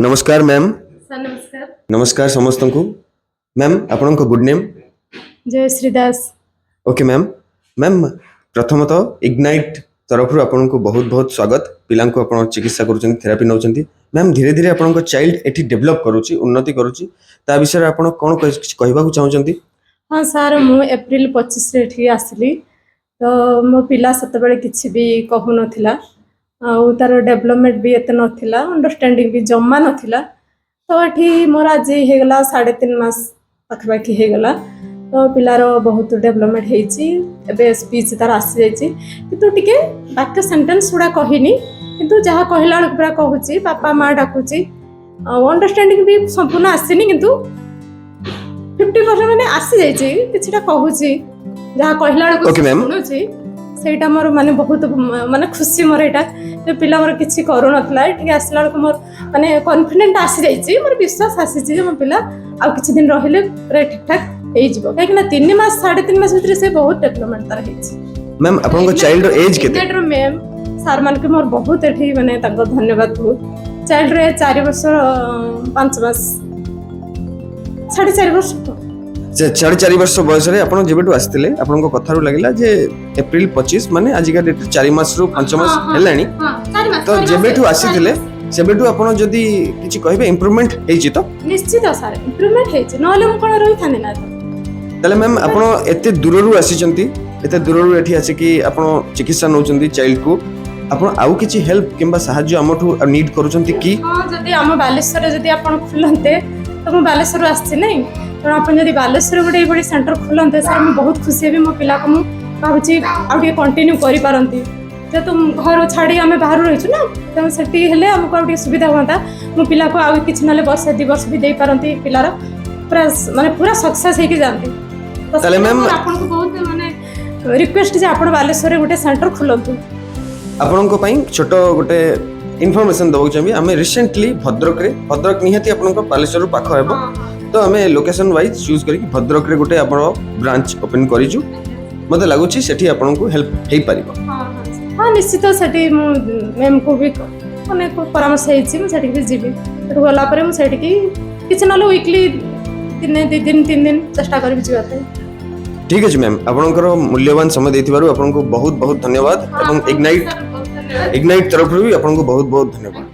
ନମସ୍କାର ma'am. Sir, ନମସ୍କାର। ନମସ୍କାର ସମସ୍ତଙ୍କୁ। ମ୍ୟାମ୍, ଆପଣଙ୍କ good name? Jayashree Das. Okay ma'am. Ma'am, ପ୍ରଥମତଃ ଇଗ୍ନାଇଟ୍ ତରଫରୁ ଆପଣଙ୍କୁ ବହୁତ ବହୁତ ସ୍ୱାଗତ। ପିଲାଙ୍କୁ ଆପଣ ଚିକିତ୍ସା କରୁଛନ୍ତି, ଥେରାପି ନେଉଛନ୍ତି। ମ୍ୟାମ୍, ଧୀରେ ଧୀରେ ଆପଣଙ୍କ ଚାଇଲ୍ଡ ଏଠି ଡେଭଲପ୍ କରୁଛି, ଉନ୍ନତି କରୁଛି, ତା ବିଷୟରେ ଆପଣ କ'ଣ କିଛି କହିବାକୁ ଚାହୁଁଛନ୍ତି? ହଁ ସାର୍, ମୁଁ ଏପ୍ରିଲ 25ରେ ଏଠିକି ଆସିଲି। ତ ମୋ ପିଲା ସେତେବେଳେ କିଛି ବି କହୁନଥିଲା ଆଉ ତାର ଡେଭଲପମେଣ୍ଟ ବି ଏତେ ନଥିଲା, ଅଣ୍ଡରଷ୍ଟାଣ୍ଡିଂ ବି ଜମା ନଥିଲା। ତ ଏଠି ମୋର ଆଜି ହେଇଗଲା 3.5 ମାସ ପାଖାପାଖି ହେଇଗଲା। ତ ପିଲାର ବହୁତ ଡେଭଲପମେଣ୍ଟ ହେଇଛି। ଏବେ ସ୍ପିଚ୍ ତାର ଆସିଯାଇଛି, କିନ୍ତୁ ଟିକେ ବାକ୍ୟ ସେଣ୍ଟେନ୍ସ ଗୁଡ଼ା କହିନି। କିନ୍ତୁ ଯାହା କହିଲା ବେଳକୁ ପୁରା କହୁଛି, ବାପା ମା ଡାକୁଛି। ଆଉ ଅଣ୍ଡରଷ୍ଟାଣ୍ଡିଂ ବି ସମ୍ପୂର୍ଣ୍ଣ ଆସିନି, କିନ୍ତୁ 50% ମାନେ ଆସିଯାଇଛି। କିଛିଟା କହୁଛି, ଯାହା କହିଲା ବେଳକୁ Okay, ma'am. ଶୁଣୁଛି। ସେଇଟା ମୋର ମାନେ ବହୁତ ମାନେ ଖୁସି ମୋର ଏଇଟା ଯେ ପିଲା ମୋର କିଛି କରୁନଥିଲା, ଏଠିକି ଆସିଲା ବେଳକୁ ମୋର ମାନେ କନଫିଡେଣ୍ଟ ଆସିଯାଇଛି। ମୋର ବିଶ୍ୱାସ ଆସିଛି ଯେ ମୋ ପିଲା ଆଉ କିଛି ଦିନ ରହିଲେ ପୁରା ଠିକ୍ ଠାକ୍ ହେଇଯିବ, କାହିଁକି ନା 3 ମାସ, 3.5 ମାସ ଭିତରେ ସେ ବହୁତ ଡେଭଲପମେଣ୍ଟ ତାର ହେଇଛି। ମ୍ୟାମ୍, ଆପଣଙ୍କ ଚାଇଲ୍ଡର ଏଜ୍ କେତେ? ମ୍ୟାମ୍, ସାର୍ ମାନଙ୍କୁ ମୋର ବହୁତ ଏଠି ମାନେ ତାଙ୍କ ଧନ୍ୟବାଦ ବହୁତ। ଚାଇଲ୍ଡର ଏଜ୍ 4 ବର୍ଷ 5 ମାସ, 4.5 ବର୍ଷ। 4.5 ବର୍ଷ ବୟସରେ ଆପଣ ଯେବେଠୁ ଆସିଥିଲେ, ଆପଣଙ୍କ କଥାରୁ ଲାଗିଲା ଯେ ଏପ୍ରିଲ 25, ମାନେ ଆଜିକା ଡେଟ୍ରେ 4 ମାସରୁ 5 ମାସ ହେଲାଣି। ହଁ, 4 ମାସ। ତ 4 ମାସ ଯେବେଠୁ ହେଇଛି, ଆସିଥିଲେ, 4 ମାସ। ସେବେଠୁ ଆପଣ ଯଦି କିଛି କହିବେ, ଇମ୍ପ୍ରୁଭମେଣ୍ଟ ହେଇଛି ତ? ନିଶ୍ଚିତ ସାର୍, ଇମ୍ପ୍ରୁଭମେଣ୍ଟ ହେଇଛି, ନହେଲେ ମୁଁ କ'ଣ ରହିଥାନ୍ତି ନା ତ। ତାହେଲେ ମ୍ୟାମ୍, ଆପଣ ଏତେ ଦୂରରୁ ଆସିଛନ୍ତି, ଏତେ ଦୂରରୁ ଏଠି ଆସିକି ଆପଣ ଚିକିତ୍ସା ନେଉଛନ୍ତି ଚାଇଲ୍ଡକୁ, ଆପଣ ଆଉ କିଛି ହେଲ୍ପ କିମ୍ବା ସାହାଯ୍ୟ ଆମଠୁ ନିଡ୍ କରୁଛନ୍ତି କି? ହଁ, ଯଦି ଆମ ବାଲେଶ୍ୱରରେ ଯଦି ଆପଣ ଖୋଲନ୍ତେ, ତ ମୁଁ ବାଲେଶ୍ୱରରୁ ଆସିଛି ନାଇଁ, ତେଣୁ ଆପଣ ଯଦି ବାଲେଶ୍ୱରରେ ଗୋଟେ ଏଇଭଳି ସେଣ୍ଟର ଖୋଲନ୍ତେ ସାର୍, ମୁଁ ବହୁତ ଖୁସି ହେବି। ମୋ ପିଲାକୁ ମୁଁ ଭାବୁଛି ଆଉ ଟିକେ କଣ୍ଟିନ୍ୟୁ କରିପାରନ୍ତି। ଯେହେତୁ ଘର ଛାଡ଼ି ଆମେ ବାହାରୁ ରହିଛୁ ନା, ତେଣୁ ସେଠି ହେଲେ ଆମକୁ ଆଉ ଟିକେ ସୁବିଧା ହୁଅନ୍ତା। ମୋ ପିଲାକୁ ଆଉ କିଛି ନହେଲେ ବର୍ଷେ 2 ବର୍ଷ ବି ଦେଇପାରନ୍ତି, ପିଲାର ପୁରା ମାନେ ପୁରା ସକ୍ସେସ୍ ହେଇକି ଯାଆନ୍ତି ତ। ତାହେଲେ ସେଇଟା ma'am- ମୋର ଆପଣଙ୍କୁ ବହୁତ ମାନେ ରିକ୍ୱେଷ୍ଟ ଯେ ଆପଣ ବାଲେଶ୍ୱରରେ ଗୋଟେ ସେଣ୍ଟର ଖୋଲନ୍ତୁ। ଆପଣଙ୍କ ପାଇଁ ଛୋଟ ଗୋଟେ ଇନଫର୍ମେସନ୍ ଦେବାକୁ ଚାହିଁବି। ଆମେ ରିସେଣ୍ଟଲି ଭଦ୍ରକରେ, ଭଦ୍ରକ ନିହାତି ଆପଣଙ୍କ ବାଲେଶ୍ୱରରୁ ପାଖ ହେବ, ତ ଆମେ ଲୋକେସନ୍ ୱାଇଜ୍ ଚୁଜ୍ କରିକି ଭଦ୍ରକରେ ଗୋଟେ ଆପଣ ବ୍ରାଞ୍ଚ ଓପନ୍ କରିଛୁ। ମୋତେ ଲାଗୁଛି ସେଠି ଆପଣଙ୍କୁ ହେଲ୍ପ ହେଇପାରିବ। ହଁ, ନିଶ୍ଚିତ। ସେଠି ମୁଁ ମ୍ୟାମ୍କୁ ବି ଅନେକ ପରାମର୍ଶ ହେଇଛି, ମୁଁ ସେଠିକି ବି ଯିବି। ସେଠୁ ଗଲା ପରେ ମୁଁ ସେଠିକି କିଛି ନହେଲେ ୱିକଲି ଦିନେ 2 ଦିନ 3 ଦିନ ଚେଷ୍ଟା କରିବି ଯିବା ପାଇଁ। ଠିକ୍ ଅଛି ମ୍ୟାମ୍, ଆପଣଙ୍କର ମୂଲ୍ୟବାନ ସମୟ ଦେଇଥିବାରୁ ଆପଣଙ୍କୁ ବହୁତ ବହୁତ ଧନ୍ୟବାଦ ଏବଂ ଇଗ୍ନାଇଟ୍ ତରଫରୁ ବି ଆପଣଙ୍କୁ ବହୁତ ବହୁତ ଧନ୍ୟବାଦ।